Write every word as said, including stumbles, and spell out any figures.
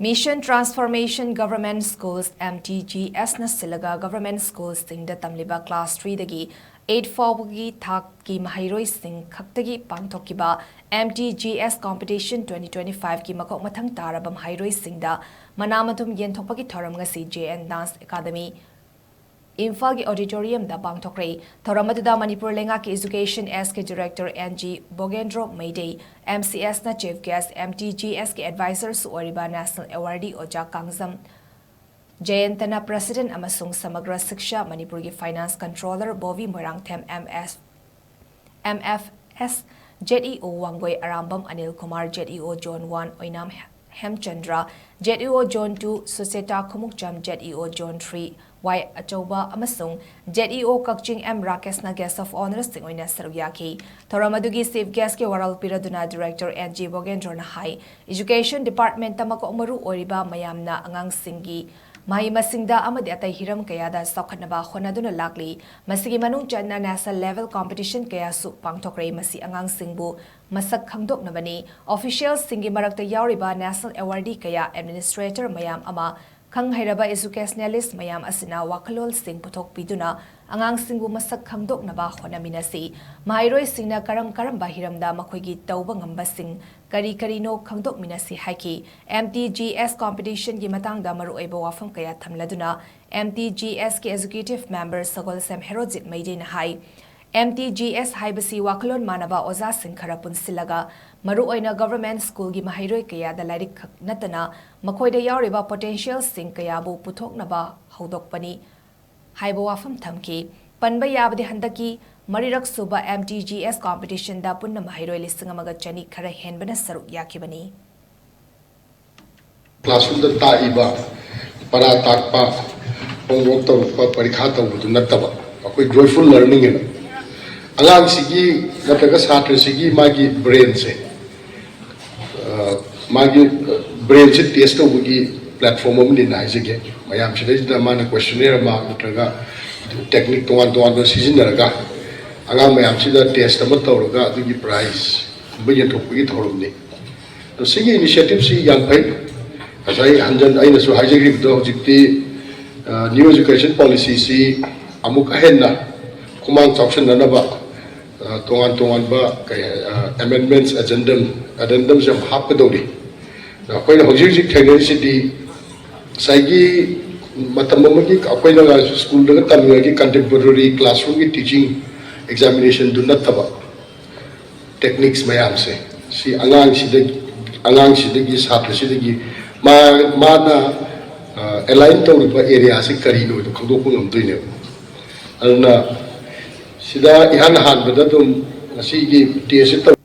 Mission Transformation Government Schools, M T G S ꯅ ꯁꯤꯜꯂꯒ government schoolꯁꯤꯡꯗ ꯇꯝꯂꯤꯕ class three ꯗꯒꯤ eight ꯐꯥꯎꯕꯒꯤ ꯊꯥꯛꯀꯤ ꯃꯍꯩꯔꯣꯏꯁꯤꯡ ꯈꯛꯇꯒꯤ ꯄꯥꯡꯊꯣꯛꯈꯤꯕ M T G S Competition twenty twenty-five ꯀꯤ ꯃꯀꯣꯛ ꯃꯊꯪ ꯇꯥꯔꯕ ꯃꯍꯩꯔꯣꯏꯁꯤꯡꯗ ꯃꯅꯥ ꯃꯊꯨꯝ ꯌꯦꯟꯊꯣꯛꯄꯒꯤ ꯊꯧꯔꯝ ꯉꯁꯤ J N Dance Academy ꯏꯝꯐꯥꯜꯒꯤ auditoriumꯗ ꯄꯥꯡꯊꯣꯛꯈ꯭ꯔꯦ꯫ ꯊꯧꯔꯝ ꯑꯗꯨꯗ ꯃꯅꯤꯄꯨꯔ ꯂꯩꯉꯥꯛꯀꯤ Education S ꯀꯤ Director N G ꯕꯣꯒꯦꯟꯗ꯭ꯔꯣ ꯃꯩꯗꯩ, M C S ꯅ Chief Guest, M T G S ꯀꯤ advisorꯁꯨ ꯑꯣꯏꯔꯤꯕ national awardee ꯑꯣꯖꯥ ꯀꯥꯡꯖꯝ ꯖꯌꯟꯇꯅ President ꯑꯃꯁꯨꯡ ꯁꯃꯒ꯭ꯔ ꯁꯤꯛꯁꯥ ꯃꯅꯤꯄꯨꯔꯒꯤ Finance Controller Bobby Moirangthem, M F M F S, Z E O Wangoi Arambam Anil Kumar, Z E O Zone one ꯑꯣꯏꯅꯥꯝ ꯍꯦꯝꯆꯟꯗ꯭ꯔ, Z E O Zone two Sucheta Khumukcham, Z E O Zone three ꯋꯥꯏ ꯑꯆꯧꯕ ꯑꯃꯁꯨꯡ Z E O Kakching M ꯔꯥꯀꯦꯁꯅ guest of honourꯁꯤꯡ ꯑꯣꯏꯅ ꯁꯔꯨꯛ ꯌꯥꯈꯤ꯫ ꯊꯧꯔꯝ ꯑꯗꯨꯒꯤ Chief Guestꯀꯤ ꯋꯥꯔꯣꯜ ꯄꯤꯔꯗꯨꯅ Director N G ꯕꯣꯒꯦꯟꯗ꯭ꯔꯣꯅ ꯍꯥꯏ, Education Departmentꯇ ꯃꯀꯣꯛ ꯃꯔꯨ ꯑꯣꯏꯔꯤꯕ ꯃꯌꯥꯝꯅ ꯑꯉꯥꯡꯁꯤꯡꯒꯤ ꯃꯍꯩ ꯃꯁꯤꯡꯗ ꯑꯃꯗꯤ ꯑꯇꯩ ꯍꯤꯔꯝ ꯀꯌꯥꯗ ꯆꯥꯎꯈꯠꯅꯕ ꯍꯣꯠꯅꯗꯨꯅ ꯂꯥꯛꯂꯤ꯫ ꯃꯁꯤꯒꯤ ꯃꯅꯨꯡ ꯆꯟꯅ national level competition ꯀꯌꯥꯁꯨ ꯄꯥꯡꯊꯣꯛꯈ꯭ꯔꯦ꯫ ꯃꯁꯤ ꯑꯉꯥꯡꯁꯤꯡꯕꯨ ꯃꯁꯛ ꯈꯪꯗꯣꯛꯅꯕꯅꯤ꯫ Officialꯁꯤꯡꯒꯤ ꯃꯔꯛꯇ ꯌꯥꯎꯔꯤꯕ national awardee ꯀꯌꯥ, administrator ꯃꯌꯥꯝ ꯑꯃ ꯈꯪ ꯍꯩꯔꯕ educationalist ꯃꯌꯥꯝ ꯑꯁꯤꯅ ꯋꯥꯈꯜꯂꯣꯟꯁꯤꯡ ꯄꯨꯊꯣꯛꯄꯤꯗꯨꯅ ꯑꯉꯥꯡꯁꯤꯡꯕꯨ ꯃꯁꯛ ꯈꯪꯗꯣꯛꯅꯕ ꯍꯣꯠꯅꯃꯤꯟꯅꯁꯤ꯫ ꯃꯍꯩꯔꯣꯏꯁꯤꯡꯅ ꯀꯔꯝ ꯀꯔꯝꯕ ꯍꯤꯔꯝꯗ ꯃꯈꯣꯏꯒꯤ ꯇꯧꯕ ꯉꯝꯕꯁꯤꯡ ꯀꯔꯤ ꯀꯔꯤꯅꯣ ꯈꯪꯗꯣꯛꯃꯤꯟꯅꯁꯤ ꯍꯥꯏꯈꯤ꯫ M T G S competitionꯒꯤ ꯃꯇꯥꯡꯗ ꯃꯔꯨꯑꯣꯏꯕ ꯋꯥꯐꯝ ꯀꯌꯥ ꯊꯝꯂꯗꯨꯅ M T G Sꯀꯤ Executive Member ꯁꯒꯣꯜꯁꯦꯝ ꯍꯦꯔꯣꯖꯤꯠ ꯃꯩꯗꯩꯅ ꯍꯥꯏ, M T G S ꯍꯥꯏꯕꯁꯤ ꯋꯥꯈꯜꯂꯣꯟ ꯃꯥꯟꯅꯕ ꯑꯣꯖꯥꯁꯤꯡ ꯈꯔ ꯄꯨꯟꯁꯤꯜꯂꯒ ꯃꯔꯨꯑꯣꯏꯅ government schoolꯒꯤ ꯃꯍꯩꯔꯣꯏ ꯀꯌꯥꯗ ꯂꯥꯏꯔꯤꯛ ꯈꯛ ꯅꯠꯇꯅ ꯃꯈꯣꯏꯗ ꯌꯥꯎꯔꯤꯕ potentialꯁꯤꯡ ꯀꯌꯥꯕꯨ ꯄꯨꯊꯣꯛꯅꯕ ꯍꯧꯗꯣꯛꯄꯅꯤ ꯍꯥꯏꯕ ꯋꯥꯐꯝ ꯊꯝꯈꯤ꯫ ꯄꯟꯕ ꯌꯥꯕꯗꯤ ꯍꯟꯗꯛꯀꯤ ꯃꯔꯤꯔꯛ ꯁꯨꯕ M T G S competitionꯗ ꯄꯨꯟꯅ ꯃꯍꯩꯔꯣꯏ ꯂꯤꯁꯤꯡ ꯑꯃꯒ ꯆꯅꯤ ꯈꯔ ꯍꯦꯟꯕꯅ ꯁꯔꯨꯛ ꯌꯥꯈꯤꯕꯅꯤ꯫ Classroomꯗ ꯇꯥꯛꯏꯕ, ꯄꯔꯥ ꯇꯥꯛꯄ, homework ꯇꯧꯔꯛꯄ, ꯄꯔꯤꯈꯥ ꯇꯧꯕꯗꯨ ꯅꯠꯇꯕ, ꯑꯩꯈꯣꯏ joyful learning ꯑꯅ ꯑꯉꯥꯡꯁꯤꯒꯤ ꯅꯠꯇ꯭ꯔꯒ ꯁꯥꯇ꯭ꯔꯁꯤꯒꯤ ꯃꯥꯒꯤ brainꯁꯦ, ꯑ, ꯃꯥꯒꯤ brainꯁꯦ test ꯇꯧꯕꯒꯤ platform ꯑꯃꯅꯤꯅ ꯍꯥꯏꯖꯒꯦ꯫ ꯃꯌꯥꯝꯁꯤꯗꯩꯁꯤꯗ ꯃꯥꯅ questionnaire ꯑꯃ ꯅꯠꯇ꯭ꯔꯒ technique ꯇꯣꯉꯥꯟ ꯇꯣꯉꯥꯟꯕ ꯁꯤꯖꯤꯟꯅꯔꯒ ꯑꯉꯥꯡ ꯃꯌꯥꯝꯁꯤꯗ test ꯑꯃ ꯇꯧꯔꯒ ꯑꯗꯨꯒꯤ prize ꯑꯃ ꯌꯦꯟꯊꯣꯛꯄꯒꯤ ꯊꯧꯔꯝꯅꯤ꯫ ꯑꯗꯣ ꯁꯤꯒꯤ initiativeꯁꯤ ꯌꯥꯝ ꯐꯩ꯫ ꯉꯁꯥꯏ ꯍꯟꯖꯟ ꯑꯩꯅꯁꯨ ꯍꯥꯏꯖꯈꯤꯕꯗꯣ, ꯍꯧꯖꯤꯛꯇꯤ ꯅ꯭ꯌꯨ ꯑꯦꯖꯨꯀꯦꯁꯟ ꯄꯣꯂꯤꯁꯤꯁꯤ ꯑꯃꯨꯛ ꯍꯦꯟꯅ ꯈꯨꯃꯥꯡ ꯆꯥꯎꯁꯤꯟꯅꯅꯕ ꯇꯣꯉꯥꯟ ꯇꯣꯉꯥꯟꯕ ꯀꯩ ꯑꯦꯃꯦꯟꯃꯦꯟꯠꯁ, ꯑꯦꯖꯦꯟꯗꯝ ꯑꯦꯖꯦꯟꯗꯝꯁ ꯌꯥꯝ ꯍꯥꯞꯀꯗꯧꯔꯤ꯫ ꯑꯩꯈꯣꯏꯅ ꯍꯧꯖꯤꯛ ꯍꯧꯖꯤꯛ ꯊꯦꯡꯅꯔꯤꯁꯤꯗꯤ ꯉꯁꯥꯏꯒꯤ ꯃꯇꯝ ꯑꯃꯒꯤ ꯑꯩꯈꯣꯏꯅ ꯁ꯭ꯀꯨꯜꯗꯒ ꯇꯝꯃꯤꯉꯩꯒꯤ ꯀꯟꯇꯦꯝꯄꯣꯔꯔꯤ ꯀ꯭ꯂꯥꯁꯔꯨꯝꯒꯤ ꯇꯤꯆꯤꯡ ꯑꯦꯛꯖꯥꯃꯤꯅꯦꯁꯟꯗꯨ ꯅꯠꯇꯕ, ꯇꯦꯛꯅꯤꯛꯁ ꯃꯌꯥꯝꯁꯦ ꯁꯤ ꯑꯉꯥꯡꯁꯤꯗꯒꯤ ꯑꯉꯥꯡꯁꯤꯗꯒꯤ ꯁꯥꯇ꯭ꯔꯁꯤꯗꯒꯤ ꯃꯥ ꯃꯥꯅ ꯑꯦꯂꯥꯏꯟ ꯇꯧꯔꯤꯕ ꯑꯦꯔꯤꯌꯥꯁꯤ ꯀꯔꯤꯅꯣꯗꯣ ꯈꯪꯗꯣꯛꯄ ꯉꯝꯗꯣꯏꯅꯦꯕ꯫ ꯑꯗꯨꯅ ꯁꯤꯗ ꯏꯍꯥꯟ ꯍꯥꯟꯕꯗ ꯑꯗꯨꯝ ꯉꯁꯤꯒꯤ ꯇꯦꯁꯁꯤ ꯇꯧ